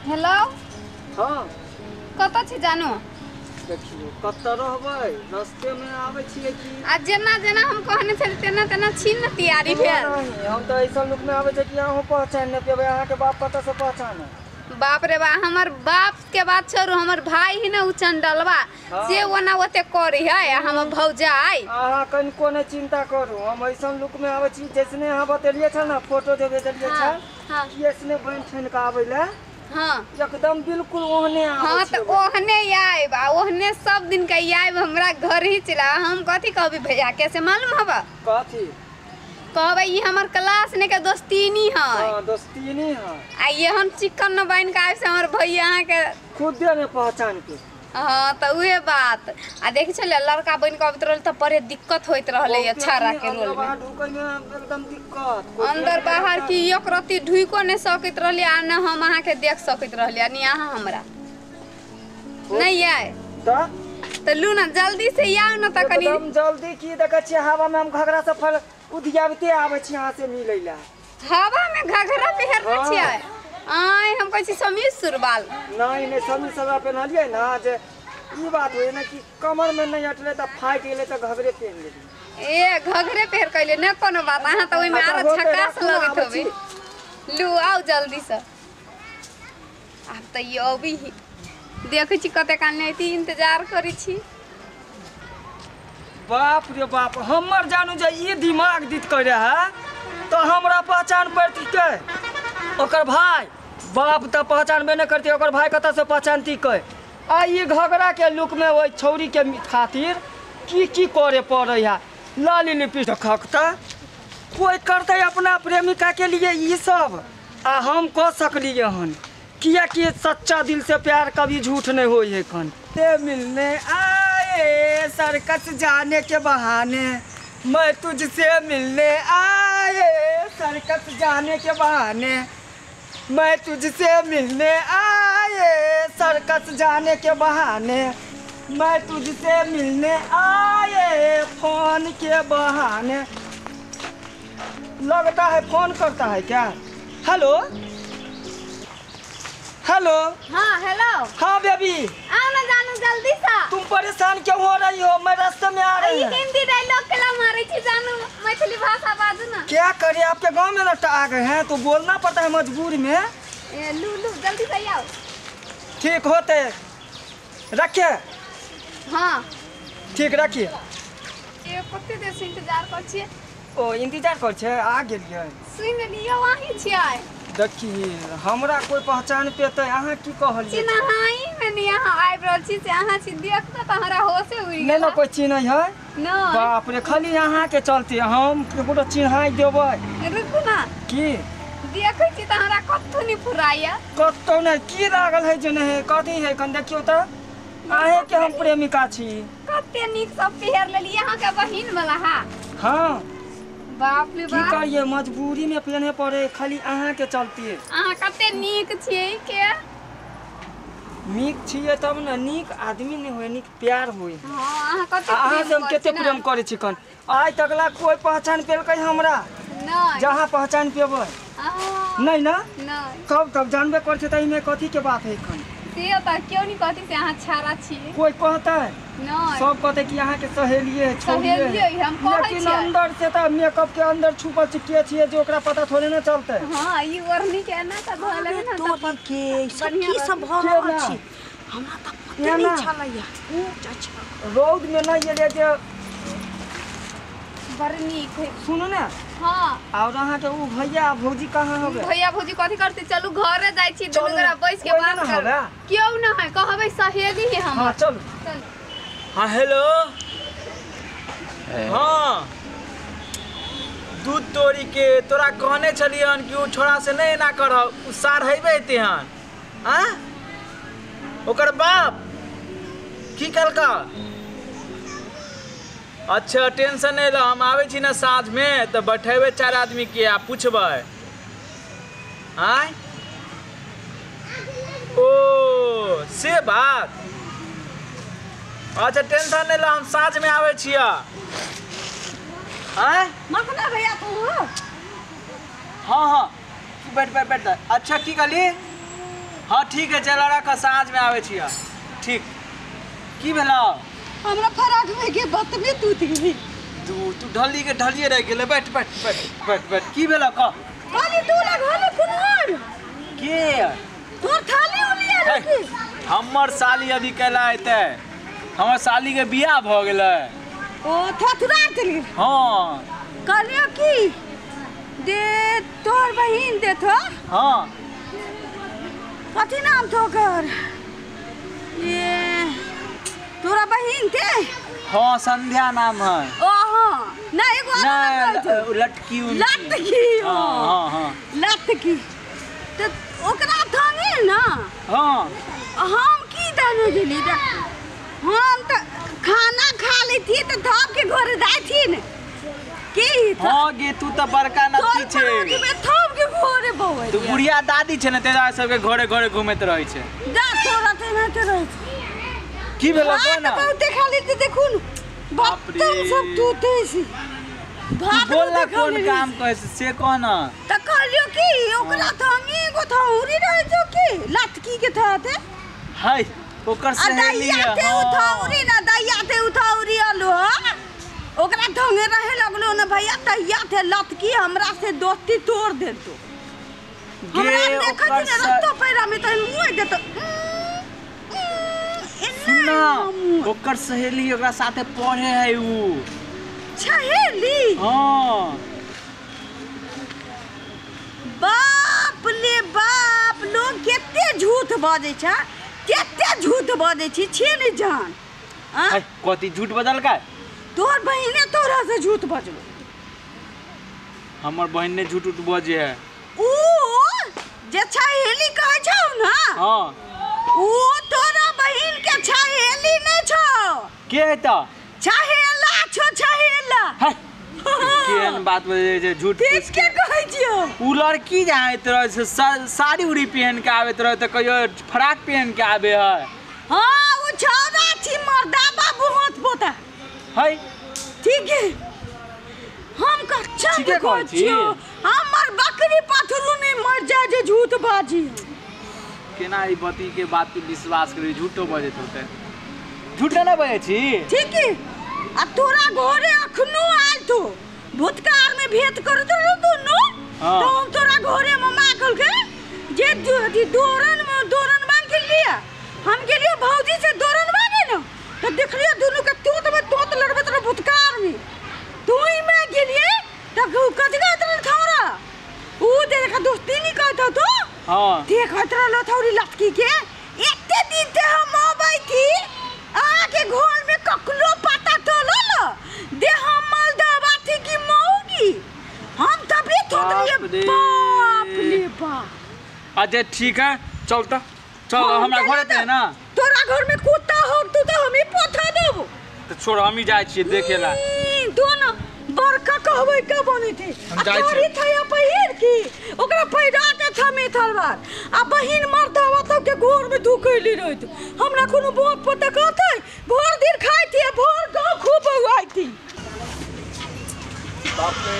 Hello. हाँ, कतऽ छी जानू? देखियो कतऽ रहबै, रस्ते में आबै छियै की। आ जेना जेना हम कहने छली तेना तेना छी ने तैयारी भेल। नहीं, हम तऽ ऐसा लुक में आबै छै कि अहूँ पहचान नहि पेबै। अहाँके बाप कतऽ से पहचान? बाप रे बा, हमर बाप के बात छोड़ू, हमर भाई ही ने उ चंडलवा। हाँ। से ओना ओते करी है आ हमर भौजाई। अहाँ कनिको नहि चिंता करू, हम ऐसन लुक में आबै छी जैसने अहाँ बतेलियै छल ने, फोटो जे भेजलियै हाँ, छल हाँ। कि ऐसने बनि ठनि कऽ आबै लए। हाँ, एकदम बिल्कुल ओहने आबै हाँ, छियै। तऽ ओहने आयब आ ओहने सब दिन के आयब, हमरा घर ही चला। हम कथी कहबी भैया के से मालूम हबा? कथी कहबै ई हमर क्लास ने के दोस्तीनी है। हाँ, दोस्तीनी है। आ ये हम चिकन न बन के आयब से हमर भैया अहाँ के खुदे ने पहचान के। हाँ, तऽ उहे बात। आ देखै छलियै लड़का बनि कऽ अबैत रहल तऽ बड़े दिक्कत होइत रहलै बहुते छाड़ा आदमी के अंदर रोल में। बाहर ढुकै में एकदम दिक्कत। अंदर बाहर की एक रत्ती ढुको नहि सकैत रहलियै आ न हम अहाँके देख सकैत रहलियै आ ने अहाँ हमरा। नहि आय तऽ तऽ लू ना जल्दी से आउ न तऽ कनि एकदम जल्दी की देखै छियै हवा में हम घघरा से फल उधियाबते आबै छी अहाँ से मिलै लए। हवा में घघरा पहिरने हाँ। छियै? आय हम कहै छी समीर सुरवाल। नहीं नहीं, समी सलवार पहनलियै ना, जे ई बात होय ना कि कमर में नहीं अटले तऽ फाटि गेलै तऽ घघरे पहन लेलियै। ए घघरे पहिर कैले ने कोनो बात, अहाँ तऽ ओहिमे अच्छा, आरो होतै, झकास राखू ना, लगैत आबै होबै। छी। लू आउ जल्दी से। आब तऽ ई अबी ही देखै छी कते काल नहि अयती, इंतजार करै छी। बाप रे बाप, हमर जानू जे ई दिमाग दित करे है तऽ हमरा पहचान पड़ती के? ओकर भाई बाप तऽ पहचानबे नहि करती, ओकर भाई कतऽ से पहचानती के? आ ई घघरा के लुक में ओहि छौरी के खातिर की की करे पड़े है। लाली लिपि खकता कोई करते अपना प्रेमिका के लिए ई सब, आ हम कऽ सकलियै हन कियाकि सच्चा दिल से प्यार कभी झूठ नहीं होई है। खन ते मिलने आए सर्कस जाने के बहाने, मैं तुझसे मिलने आए सर्कस जाने के बहाने, मैं तुझसे मिलने आए सर्कस जाने के बहाने, मैं तुझसे मिलने आए फोन के बहाने। लगता है फोन करता है क्या? Hello hello. हाँ हेलो। हाँ बेबी, आओ ना जानू जल्दी से। तुम परेशान क्यों हो रही हो? मैं रास्ते में आ रही ई हूँ। हिंदी डायलॉग केला मारै छी जानू, मैथिली भाषा बाजू ना। क्या करे, आपके गांव में ना आ गए हैं तो बोलना पड़ता है मजबूरी में। ए लू लू जल्दी से आओ। ठीक होते, रखिए। हाँ ठीक रखिए। ए कते देर से इंतजार कर छियै। ओ इंतजार कर छे, आ गेलियै। सुनि लियौ अहीं छियै। देखी हमरा कोई पहचान पेतै? अहाँ की कहलियै? चिन्हाई में नहीं अहाँ आबि रहल छी से अहाँ छी देख कऽ तऽ हमरा होशे उड़ि नहीं गेल। ना कोई चिन्है है? नहि। बाप रे, खाली अहाँ के चलते हम केकरो चिन्हाई देबै। रुकू ना, की देखै छी तऽ हमरा कतौ नहि फुराइया। कतौ नहि की लागल है जे नहि कथी है कन देखियौ तऽ। अहें के हम प्रेमिका छी। कते नीक सब पहिर लेलियै अहाँके बहिन वाला। हा हाँ, बाप रे की बाप, करिए मजबूरी में पहने पड़े खाली अहाँ के चलते। अहाँ कते नीक छियै के। नीक छियै तब ने, नीक आदमी नहीं होय, नीक प्यार होय। हाँ, अहाँ कते आ अहाँ से हम प्रेम कते करै छी प्रेम करै छी कन। आइ तकला कोई पहचान पेलकै हमरा? नहि। जहाँ पहचान पेबै अहाँ नहीं ना, नहि। कब तब जानबे करै छै तऽ एहिमे कथी के बात है कन। से तऽ केओ नहि कहती से अहाँ छाड़ा छियै। कोई कहतै? नहि। सब कहतै कि अहाँ के सहेलिये है, छौड़िये सहेलिये है, हम कहै लेकिन छियै। अंदर से तऽ मेकअप के अंदर छुपल छै के छियै जे ओकरा पता थोड़े ना चलतै। हाँ, ई ओढ़नी के एना तऽ धऽ लेबै ने तऽ तोरी के ई सब बढ़िआँ की सब भऽ के रहल ना? छै? हमरा तऽ पते के नहि ना? छलैया। अच्छा रौद में नहीं एलियै जे बड़ नीक है। सुनू ने। हाँ। और अहाँ के उ भैया आ भौजी कहाँ हवे? भैया भौजी कथी करते? चलू घरे जाइ छी, दुनू चलू गोरा ना, बैस के कोइ बात नहि करब। हवे? केओ न है, कहबै सहेली है हमर। हाँ चलू। चलू। हाँ हेलो। हाँ दूध तोरी के तोरा कहने छलियन कि उ छोड़ा से नहीं एना करब, उ सार हेबे एते हन। आँ ओकर बाप की कहलका? अच्छा टेंशन नहीं ल, हम आबै छी ना साँझ में तऽ बैठेबै चारि आदमी के आ पुछबै। आँय ओ से बात। अच्छा टेंशन नहीं ल, हम साँझ में आबै छियै। आँय मखना भैया तू हो? हाँ हाँ बैठ बैठ बैठ। अच्छा की कहली? हाँ ठीक है चल रख, साँझ में आवे छियै। ठीक की भेलौ? हमरा फराक में के बतमे टूट गेली। तू तू ढली के ढलिए रह गेलै। बैठ बैठ बैठ बैठ बैठ। की भेलौ कह? कहली तू लगल कुनर के तोर थाली उलिया रखी। हमर साली अभी कैला एतै, हमर साली के बियाह भ गेलै। ओ थथुरा चलि गेल। हाँ कहलियो की दे तोर बहिन देथो। हाँ कथी नाम थो ओकर? ये तोरा बहिन थे? हाँ संध्या नाम है। ओ हाँ ना एगो ना लटकी लटकी। हाँ हाँ हाँ लटकी तो ओकरा थाने ना। हाँ हम की दाने गेली हम तो खाना खा लेती तो धाप के घर जाय थी ने की। हाँ गे तू तो बड़का नथी छे, थप के घरे बौए तू बुढ़िया दादी छे ने तेरा सबके घरे घरे घुमैत रहै छे। जा तोरा ते ना ते रहै छे। की भेलो कह ना? बहुते खाली ते देखू न बर्तन सब टूटे छी। तू बोल ना कोन काम कहै छे से कह ना। त कहलियो की ओकरा थंगी एगो थौरी रहै छौ की लटकी के थाते है ओकर सहेली है। दैया ते उथौरी ना दैया ते उथौरी आलो ओकरा ढंगे रहे लगलो ना भैया तैया थे लटकी हमरा से दोस्ती तोड़ देतो। हमरा देखत ने रस्तो पैरा में त मुँह देतो। ना ओकर सहेली ओकरा साथे पढ़े है उ सहेली। हाँ बाप ले बाप लोग केते झूठ बजै छै, केते झूठ बजै छी छे नै जान। हां कथी झूठ बजलकै? तोर बहिने तोरा से झूठ बजलो। हमर बहिन ने झूठ उठ बजे है। ऊ जे सहेली कहै छौ ना। हां ऊ तोरा बहिन के सहेली नै छौ। के है त? सहेला छौ सहेला। है केहन बात बजे जे झूठ ठीक के कहै छियौ? उ लड़की जाइत रहै छै साड़ी उड़ी पहन के आबैत रहै त कहियो फ्राक पहन के आबे है। हां उ छौड़ा छी मर्दा बाबू हाथ पोता है। ठीक है हम कच्चा कहै छियौ हमर बकरी पथरू नै मर जाय जे झूठ बाजी। केना ई बती के बात पे विश्वास करी? झूठो बजैत होतै। झूठो नै बजै छी? ठीक है आ तोरा घरे अखनो आयल तो भूतकाल में भेंट करत रहो दुनू। हाँ। तो हम तोरा घरे में मां कहलकै जे दोरन में दोरन मांग के लिया हम गेलियो भौजी से दोरन मांगे न तो देखलियो दुनू के तोत में तोत लड़बत रहो भूतकाल में। तू ही में गेलिए त कजगा तरन थारा ऊ देखा दोस्ती नहीं कहत तो। हां देखत रहलो थौरी लटकी के एते दिन ते हम आबै थी अहाँ के घर में ककलो पता चलल दे हम मलदवा थी की मौगी हम तभी थोतलिए। बाप रे बाप। अच्छा ठीक है चल त चल हमरा घरे ते ना। तोरा घर में कुत्ता हो तू तो हमी पोथा देबो। त छोड़ हम ही जाय छियै देखेला। दोनों बड़का कहबै के बनै थी हम जाय छियै। तोरी थया पहिर की ओकरा पहिरा के थमे थलवार आ बहिन मर्दावा सब के गोर में धुकैली रहत। हमरा कोनो बाप पता कहतै भोर दिन खाइ थी भोर गाँव खूब बौआइ थी। बाप रे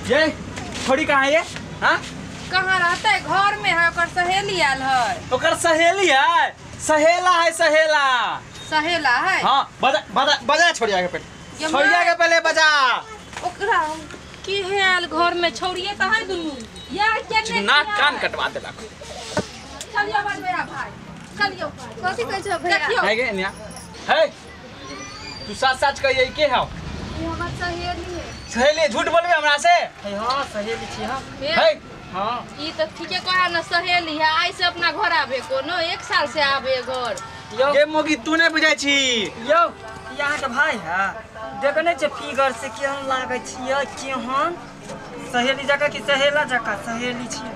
ये छोड़ी कहाँ है ये? हाँ कहाँ रहता है? घर में है ओकर सहेली आयल है। ओकर सहेली है? सहेला है सहेला। सहेला है? हाँ बजा बजा बजा छोड़िया के पहले, छोड़िया के पहले बजा। ओकरा की है आयल घर में छोड़िए त है दुनू या के नाक कान कटवा देलक। चलियो बात मेरा भाई चलियो। कथी कहै छौ भैया? है गे निया है तू सच सच कहिए के हौ? ई हमर सहेली है। सहेली झूठ बोलबे हमरा से? हां सहेली छी हम। है हां ई त ठीके कहा न सहेली है। आई से अपना घर आबे कोनो एक साल से आबे घर। गे मोगी तू नै बुझै छी। यौ ई अहाँ के भाई है? देखने छे फिगर से केहन लागै छियै केहन सहेली जकाँ कि सहेला जकाँ? सहेली छियै।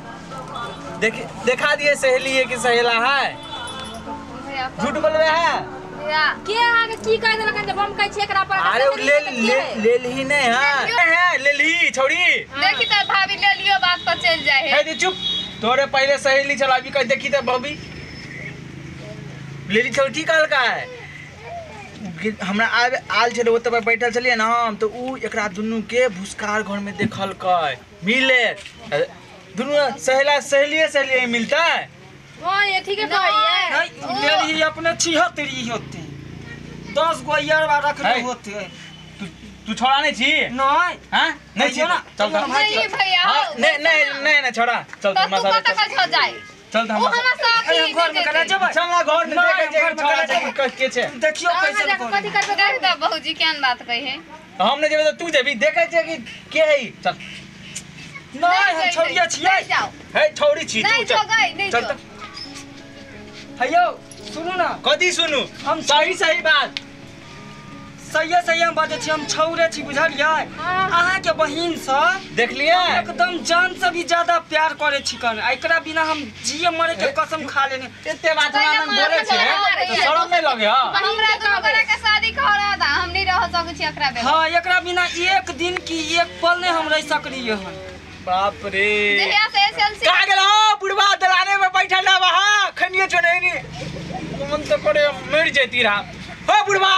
देख देखा दिए सहेली है कि सहेला है? झूठ बोलबे है? के अहाँ के की कह देलक जे बम कहै छी एकरा पर? अरे ले ले ले ली नै है है ले ली छोड़ी। देखी त भाभी ले लियो बात पर चल जाए है। हे दे चुप तोरे पहले सहेली चल अभी कह देखी त भाभी ले ली छोटी कहलका है। हमरा आयल छलै ओतऽ पर बैठल छलियै ने हम तऽ उ एकरा दुनू के भुसकार घर में देखलकै मिले दुनू सहेला सहेलिए सहेलिए मिलतै। हां ये ठीक है भाई नहीं ले ली अपने 76 होते 10 गो यार रखने होते। तू छोड़ा नहीं छी? नहीं। हां नहीं छी ना। चल तो नहीं भैया। नहीं नहीं नहीं नहीं छोड़ा चल तो मसाला चल जाए चल तो हम घर में करा जेबै। चल ना घर में देखे जे छोड़ा छै के छै देखियो कैसे कथि करबे देख द भौजी केहन बात कहे। हम नहीं जेबै त तू जेबी देखै छै कि के है। चल नहीं हम छोड़िया छियै। हे छोड़ी छी तू चल नहीं चल। हैयो सुनू ना। कथि सुनू? हम सही सही बात सही सही हम बाजै छी। हम छौरे छी बुझलियै। अहाँ के बहिन से देखलियै एकदम जान से भी ज्यादा प्यार करे छी कन। एकरा बिना हम जिए मरे के कसम खा लेने। एते बात हमरा मन बोले छै त शरम नहीं लगे? हमरा दुनू गोरा के शादी करा दा हम नहीं रह सकै छी एकरा बिना। हां एकरा बिना एक दिन की एक पल नहीं हम रह सकलियै हन। बाप रे जहिया से एसएलसी का गेल हो बुढ़वा दलाने में बैठल ना वहां खनिए चोने नी मन त करे मर जैती रहा हो बुढ़वा।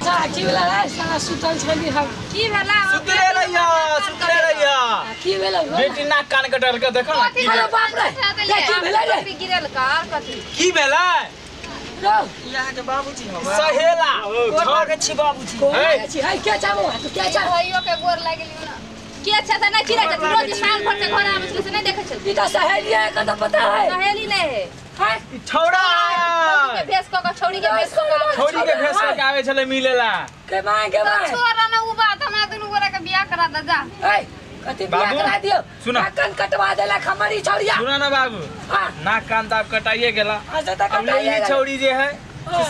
की भेला रे साला सुतल छली हम। की भेला? सुतले रहिया सुतले रहिया। की भेला? बेटी नाक कान कटल के देखो ना। अरे बाप रे की भेला रे? गिरल का कथि की भेला? रो यहाँ के बाबूजी हो सहेला छोड़ के छी बाबूजी। हे छी हे के चाबो तू के चा भाइयो के गोर लागलियो ना के अच्छा से नहीं चिरा जात रोज साल भर से घर आबै छले से नहीं देखै छल। ई त सहेली है का त पता है। सहेली नहीं है हां ई छौड़ा के भेस क के छौड़ी के भेस क छौड़ी के भेस क के आवे छले मिलेला के मां के मां छोरा ना उ बात हमरा दुनू गोरा के बियाह करा द जा। ए कथि बियाह करा दियो? नाक कान कटवा देला हमारी छौड़िया। सुना ना बाबू नाक कान त आप कटाइए गेला। अच्छा त कटाइए ई छौड़ी जे है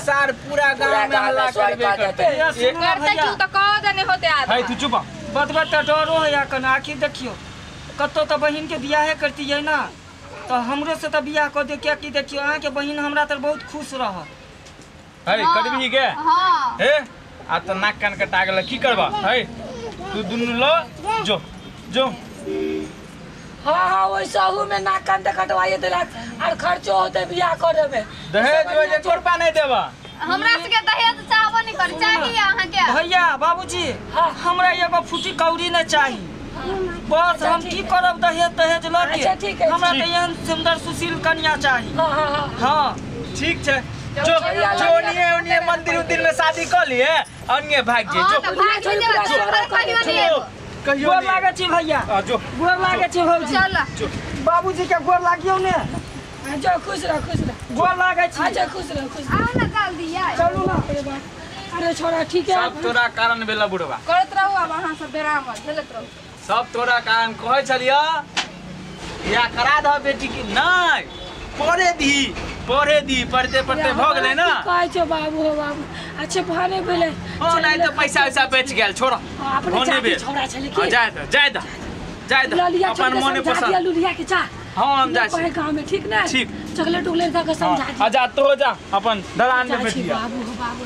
सार पूरा गांव में हल्ला करबे करते करते क्यों त कह देने होते आदमी। है तू चुप बतबा त डरो है या कन। आखिर देखियो कतौ त बहिन के बियाहे करती है ना तो हमरो से त बियाह क दे। क्या कि देखियो अहाँ के बहिन हमरा तर बहुत खुश रह। है करबी के? हां हे आ त नाक कान कटा गेल की करबा? है तू दुनू ल जो जो। हां हां वैसा हूं में नाक कान त कटवाइए देलक और खर्चो होते बियाह करे में। दहेज में एक रुपया नहीं देबा हमरा सबके। दहेज चाहबो नहीं कर चाहिए अहाँ के। भैया बाबूजी हमरा एगो फूटी कौड़ी नहीं चाहिए बस। हम की करब दहेज दहेज ल के? हमरा त एहन सुंदर सुशील कन्या चाहिए। हां हां ठीक छै जो जो ओनिए ओनिए मंदिर उंदिर में शादी क लिए अन्य भाग जे जो कहियो गोर लागे छी भैया। जो गोर लागे छी भौजी। चल बाबूजी के गोर लागियो ने। जो खुश रह खुश रह। गोर लागे छी। अच्छा खुश रह खुश। आओ ना जल्दी आइ चलू ना। अरे छोरा ठीक है सब तोरा कारण भेला बुढ़वा। करत रहू अब अहाँ सब बेराम झेलत रहू। सब तोरा कारण कहै छलिया या करा दह बेटी की नहीं पढ़े दी पढ़े दी पढ़ते पढ़ते भ गेलै ना। कहै छौ बाबू हो बाबू अच्छे भने भेलै। हां नहीं त पैसा वैसा बेच गेल छोड़। अपने जाति छोरा छलै की? जाय द जाय द जाय द अपन मोने पसंद लुलिया के जा। हां हम जाय छी गांव में ठीक ना? ठीक चॉकलेट उकलेट द के समझा आ जा तो जा अपन दलान में बैठिया। बाबू हो बाबू।